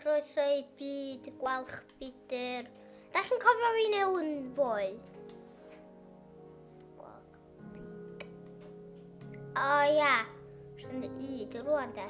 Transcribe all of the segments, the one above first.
Croeso i byd Gwalch Budr. Da chi'n cofio fi neu hwn fwy? Gwalch Budr. O ia, sy'n i di rwan de.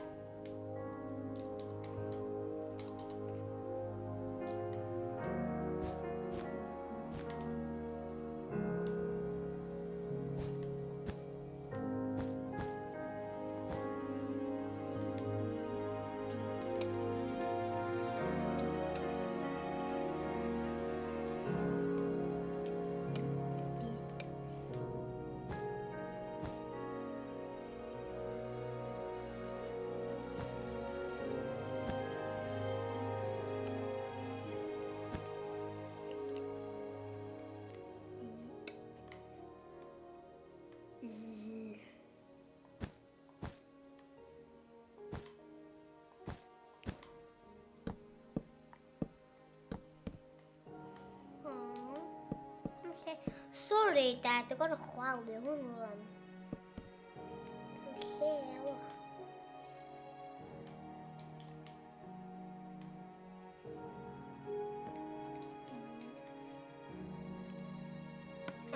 Sorry, Dad, dwi'n gorfod chwalu hwn rwan. Lle, awch.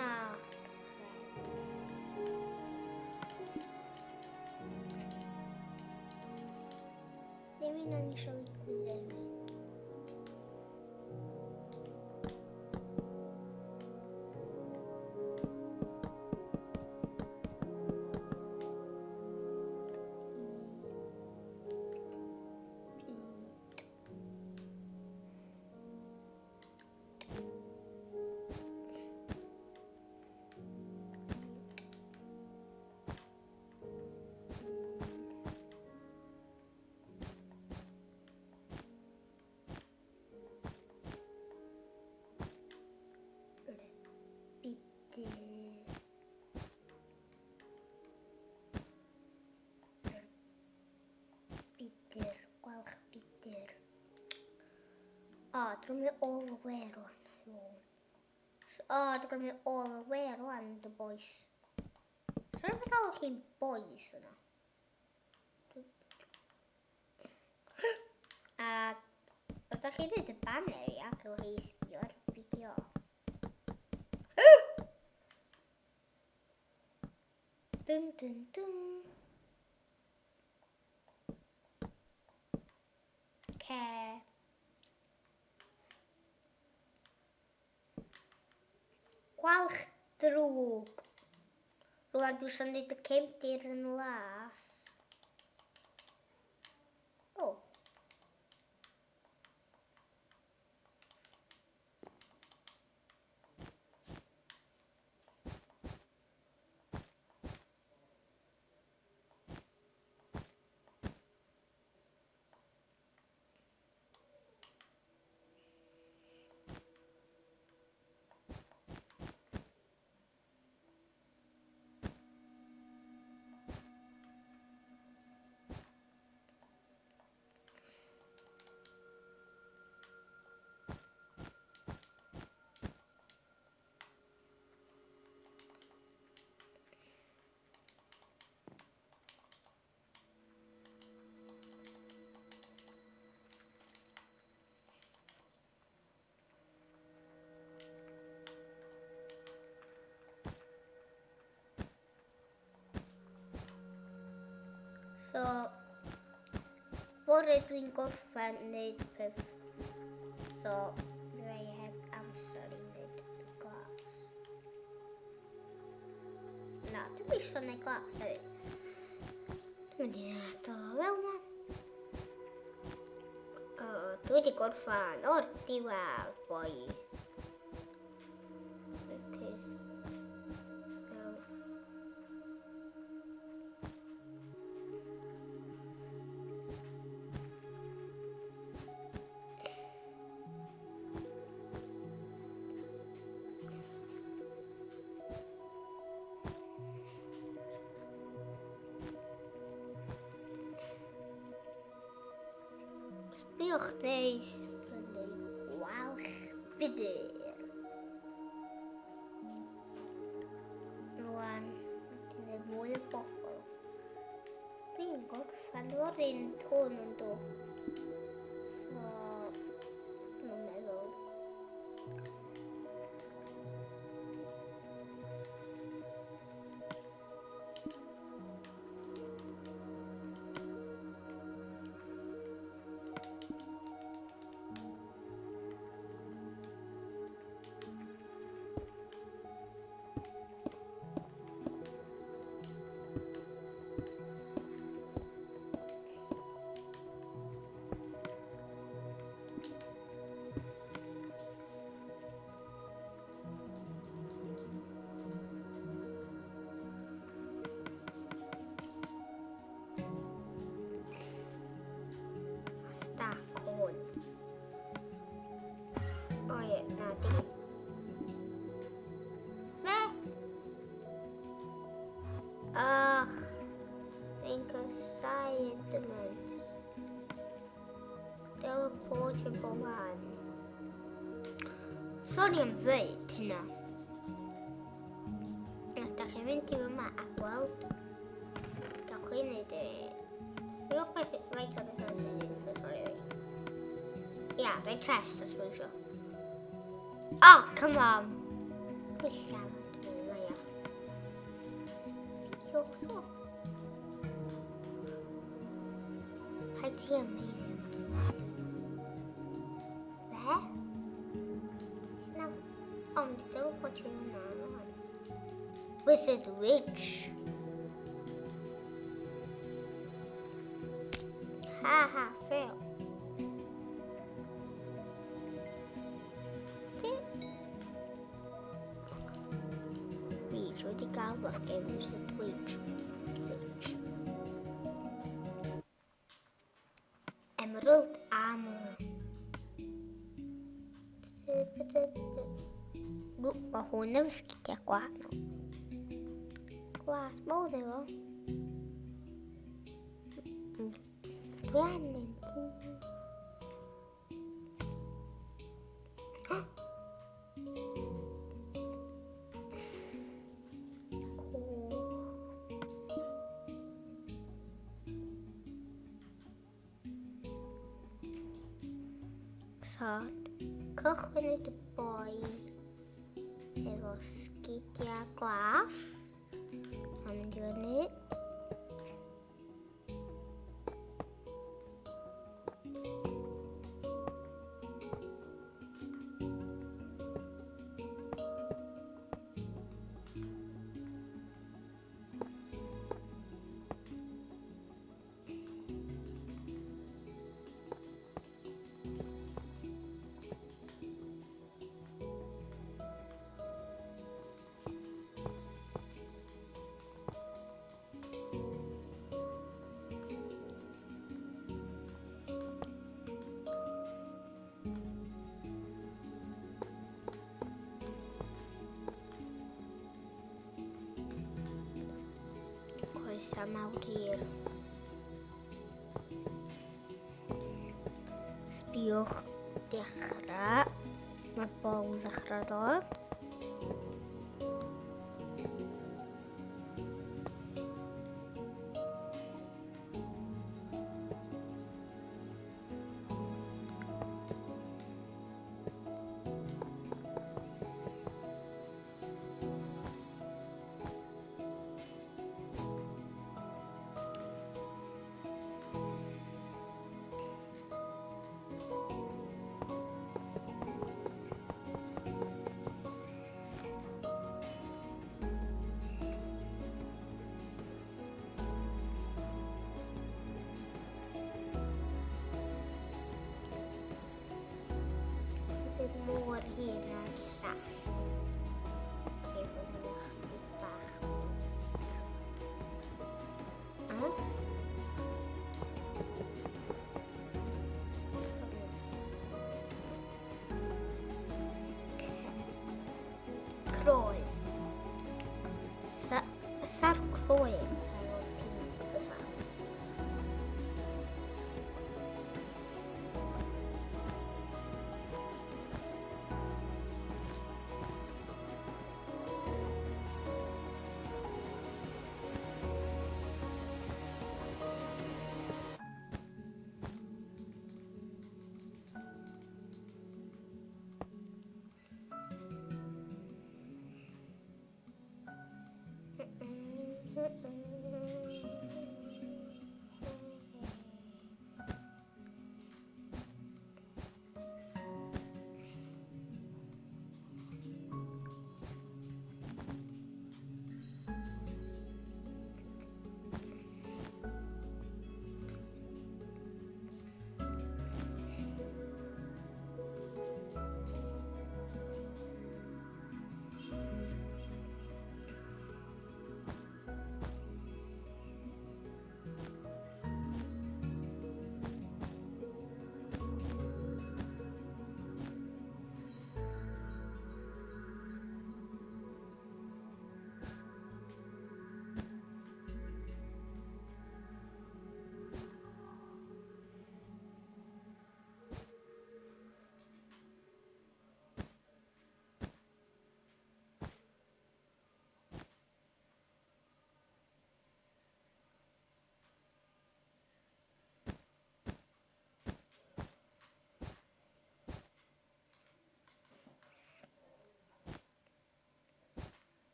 Ach, Ddim un o'n eisiau gwylio i mi. Budr, gwalch budr. O, dwi'n mynd all the way rwan. O, dwi'n mynd all the way rwan, the boys. Sorry bod galw chi'n boys yna. A os da chi'n dweud y banner, ia, gewch chi sbio ar fideo. Dun dun dun. Ce. Gwalch drwg. Rwan dwi eisiau gwneud y cefndir yn las. O. So, fory dwi'n gorffen wneud peth. So, fi heb amser i wneud glas. Na, dwi'n eisiau gwneud glas hefyd. Dwi'n mynd i adael o fel yma. Dwi wedi gorffen o'r diwedd, boys. Sbiwch neis yn ei gwalch budr. Rwan, dwi'n gwneud mwy o bobl. Dwi'n gorffen o'r un tôn yn do. So, So, dwi'n meddwl. Stack hwn. O ie, na, dim. Be? Ach, fi'n casáu Endermans. Teleportio bob man. Sori am ddweud hynna. Os da chi'n mynd i fyma a gweld, gawch chi wneud e. Dwi'n gwybod faint o bethau sy'n neud, sori fi. Ia, rhaid chest os dwi'n isio. Oh, come on! Gwella, dwi'n mynd ia. Diolch, diolch. Rhaid ti am ei. Be? Na, ond teleport i hwnna rwan. Wizard Witch. Ha ha, fail. Fi wedi gael fy Wizard Witch. Witch. Emerald Armor. Mae hwn efo sgidiau gwahanol. Glas mawr efo. Dwi angen ti. Coch. So, cychwyn y boi efo sgidiau glas. A mynd i fyny. Coesau mawr hir. Sbiwch dechrau. Mae bol yn dechrau dod.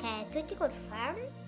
Oce, dwi wedi gorffen.